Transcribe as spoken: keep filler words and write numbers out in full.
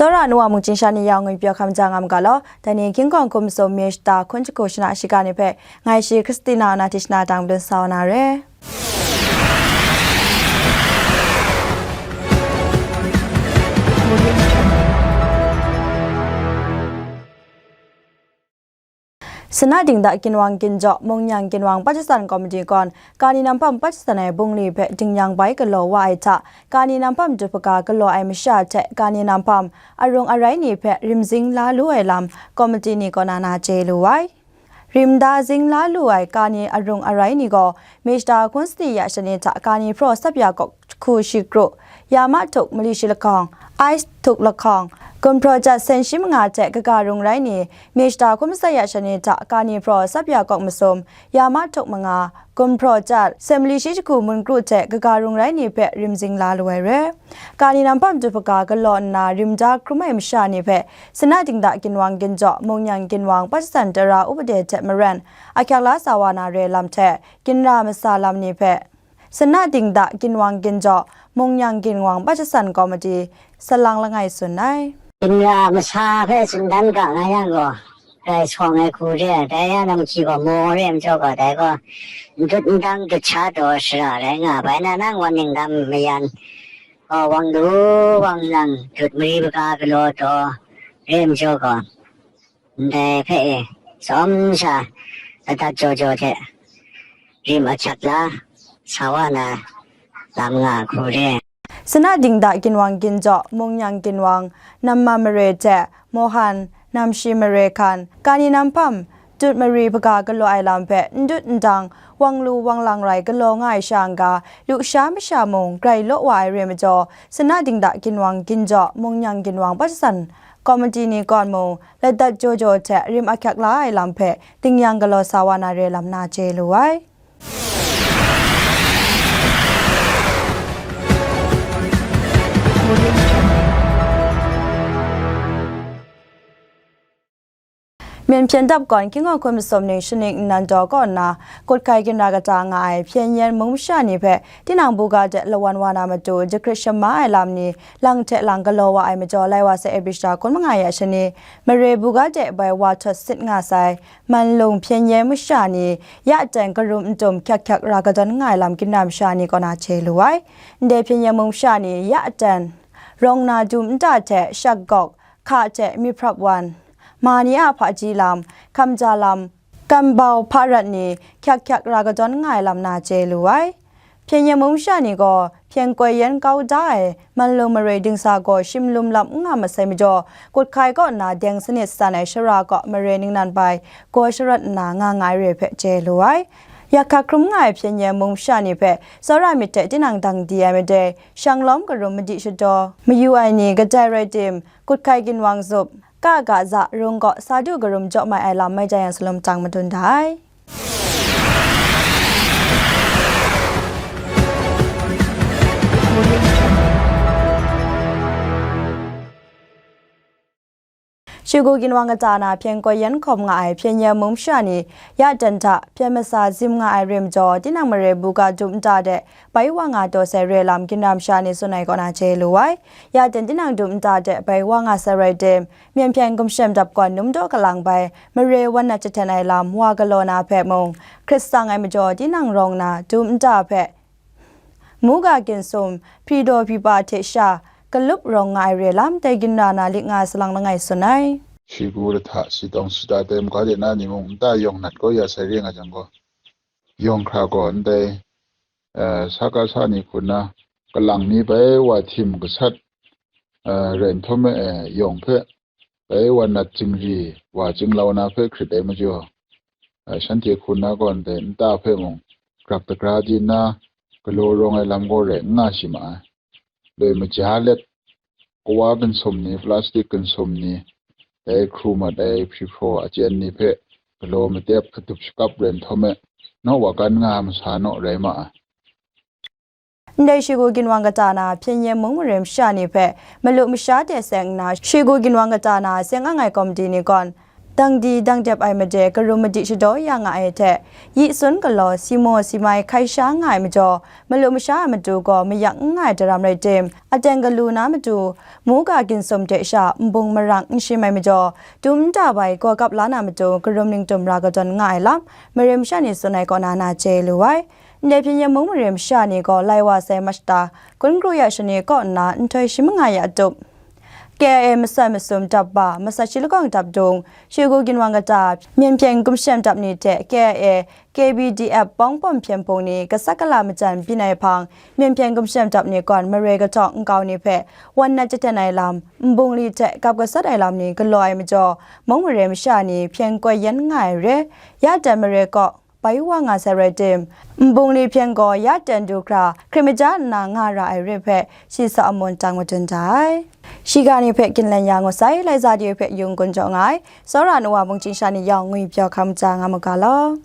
Tsawra nu wa mungchin sha ni yawng ngwi pyaw hkam ja ngam ga law, dai ni King Kong Hkum Sum Myit Shata Hkun Jahku Shana Shiga ni hpe ngai shi Christina Onatishna dang dun sa wa na re. Sanat Dingda Ginwang Ginjaw, Mungnyang Ginwang Pajasan Komiti gawn, Kani Nanghpam Pajasan ai bungli hpe dingyang bai galaw wa ai hta, Kani Nanghpam Dut Hpaga galaw ai masha hte Kani Nanghpam arung arai ni hpe rim zing la lu ai lam, komiti ni kaw na na chye lu ai. Rim da zing la lu ai Kani arung arai ni gaw, Myit Shata Hkun Sani ya shani hta Kani Hpraw Sap Ya Kawk Hku Shi Kru, Ya Ma Htuk Mali Shi Lahkawng, Ais Htuk Lahkawng, Gun Hpraw Jat Sen Shi Manga hte kaga rung rai ni, Myit Shata Hkun Matsat ya shani hta Kani Hpraw Sap Ya Kawk Masum, Ya Ma Htuk Manga, Gun Hpraw Jat Sen Mali Shi Jahku Mun Kru hte kaga rung rai ni hpe rim zing la lu ai re. Kani Nanghpam Dut Hpaga galaw nna rim da hkrum ai masha ni hpe, Sanat Dingda Ginwang Ginjaw, Mungnyang Ginwang Pajasan Tara Upade hte maren, ahkyak la sa wa na re lam hte, ginra masa lam ni hpe, Sanat Dingda Ginwang Ginjaw, Mungnyang Ginwang Pajasan Komiti, salang langai tsun ai. Ginra masa hpe tsun dan ga nga yang gaw, grai sawng ai hku re, dai ya na machyi gaw maw re ai majaw gaw, dai gaw, n dut n dang dut sha taw shara rai nga ai. Bai na nang wan ning dam mayan, gaw wang lu, wang lang, dut mari baga galaw taw re ai majaw gaw, ndai hpe e, tsawm sha, ladat jaw jaw hte, rim ahkyak la, sa wa na lam nga hku re. Sanat Dingda Ginwang Ginjaw, Mungnyang Ginwang, Namma Mare hte, Mohan, Namshi Mare hkan, Kani Nanghpam, Dut Mari hpaga galaw ai lam hpe n dut n dang, wang lu wang lang rai galaw nga ai sha n-ga, lusha masha mung grai law wa ai re majaw, Sanat Dingda Ginwang Ginjaw, Mungnyang Ginwang Pajasan Komiti ni kawn mung, ladat jaw jaw hte rim ahkyak la ai lam hpe dingyang galaw sa wa na re lam na chye lu ai. Myen hpyen dap gawn, King Kong Hkum Masum Ning Shaning Nnan Daw kaw nna, kut hkai ginra kata nga ai Hpyen Yen mung masha ni hpe, tinang buga de lawan wa na matu, jakrit shama ai lam ni, lang hte lang galaw wa ai majaw, lai wa sai April shata hkun manga ya shani, mare buga de bai wa htawt sit nga sai, Manlung Hpyen Yen masha ni, ya ten karum n tum hkyak hkyak ra kadawn nga ai lam ginra masha ni kaw na chye lu ai. Ndai Hpyen Yen mung masha ni, ya ten, rawng na dum nta hte shak gawk, hka hte myit hprap wan, ma ni a hpaji lam, hkamja lam, kambau hpa rat ni, hkyak hkyak ra kadawn nga ai lam na chye lu ai. Hpyen Yen mung masha ni gaw, Hpyen Koi Yen kau da ai, Manlung Mare dingsa gaw shim lum lap n nga masai majaw, kut hkai kaw nna deng sanit san ai shara kaw mare ningnan bai, gaw sharawt nna nga nga ai re hpe chye lu ai. Yak hkak hkrum nga ai Hpyen Yen mung masha ni hpe, tsawra myit hte tinang dang di ai madai, shanglawm karum madi shadaw, mayu ai ni kadai rai tim, kut hkai ginwang zup, ka ga za rung gaw sa du karum jaw mai ai lam mai ja yang salum tang madun da ai. Shigu ginwang kata na Hpyen Koi Yen hkawm nga ai Hpyen Yen mung masha ni, ya ten hta Hpyen Masa zim nga ai rim jaw, tinang mare buga dum nta de, bai wa nga taw sai re lam ginra masha ni tsun ai kaw na chye lu ai. Ya ten tinang dum nta de bai wa nga sai rai tim, Myen Hpyen Gumshem Dap Gawn Num Daw Kalang bai, mare wan nat jahten ai lam wa galaw na hpe mung, hkrit tsang ai majaw tinang rawng na dum nta hpe, muga ginsum, hpri daw hpri pa hte sha, kalup rawng nga ai re lam, dai ginra na lik nga salang langai tsun ai. Shigu lahta, sitawng sita dai maga de na ni mung, nta yawng nat kau ya sai re nga jang gaw, yawng hkra gaw ndai, eh, sa ka sa ni hku nna, kalang mi bai wa htim gasat, eh, rai nhtawm e, eh, yawng hpe, bai wa nat zingri wa zinglau na hpe hkrit ai majaw, eh, shanhte hku nna gaw ndai nta hpe mung grap dagra di nna, galaw rawng ai lam gaw rai n nga shi ma ai. Loi maja let, kawa ginsum ni, plastic ginsum ni, dai hkru mat ai hpri hpraw achyen ni hpe galaw matep adup shakap rai nhtawm e, naw wa kan nga masa naw rai ma ai. Ndai Shigu ginwang kata na Hpyen Yen mung mare masha ni hpe malu masha de seng nna, Shigu ginwang kata na seng ang ai komiti ni gawn, dang di dang dep ai made karum madi shadaw ya nga ai hte, yi sun galaw si maw si mai hkai sha nga ai majaw, malu masha a matu gaw mayak n nga ai daram rai tim, aten galu na matu, muga ginsum hte sha nbung marang n shim ai majaw, dum nta bai gaw kap la na matu karum ningtum ra kadawn nga ai lam, mare masha ni tsun ai kaw na na chye lu ai. Ndai hpyen yen mung mare masha ni gaw lai wa sai mashta, gun kru ya shani kaw nna nhtoi shi manga ya tup, K I A masat masum dap ba, masat shi lakawng dap dung, shi gu ginwang kata, myen hpyen gumshem dap ni hte K I A, K B D F bawng bawm hpyen hpung ni, gasat gala majan byin ai hpang, myen hpyen gumshem dap ni gawn mare kahtawng nkau ni hpe wan nat jaden ai lam, nbung li hte gap gasat ai lam ni galaw ai majaw, mung mare masha ni hpyen koi yen nga ai re, ya dan mare kaw, bai wa nga sai rai tim, nbung li hpyen gaw ya ten du hkra, hkrit maja nna nga ra ai re hpe, shi sa amun tang madun da ai. Shiga ni hpe ginlen ya ngut sai, lai za de hpe yung gun jaw nga ai, tsawra nu wa mungchying sha ni yawng ngwi pyaw hkam ja nga mu ga law.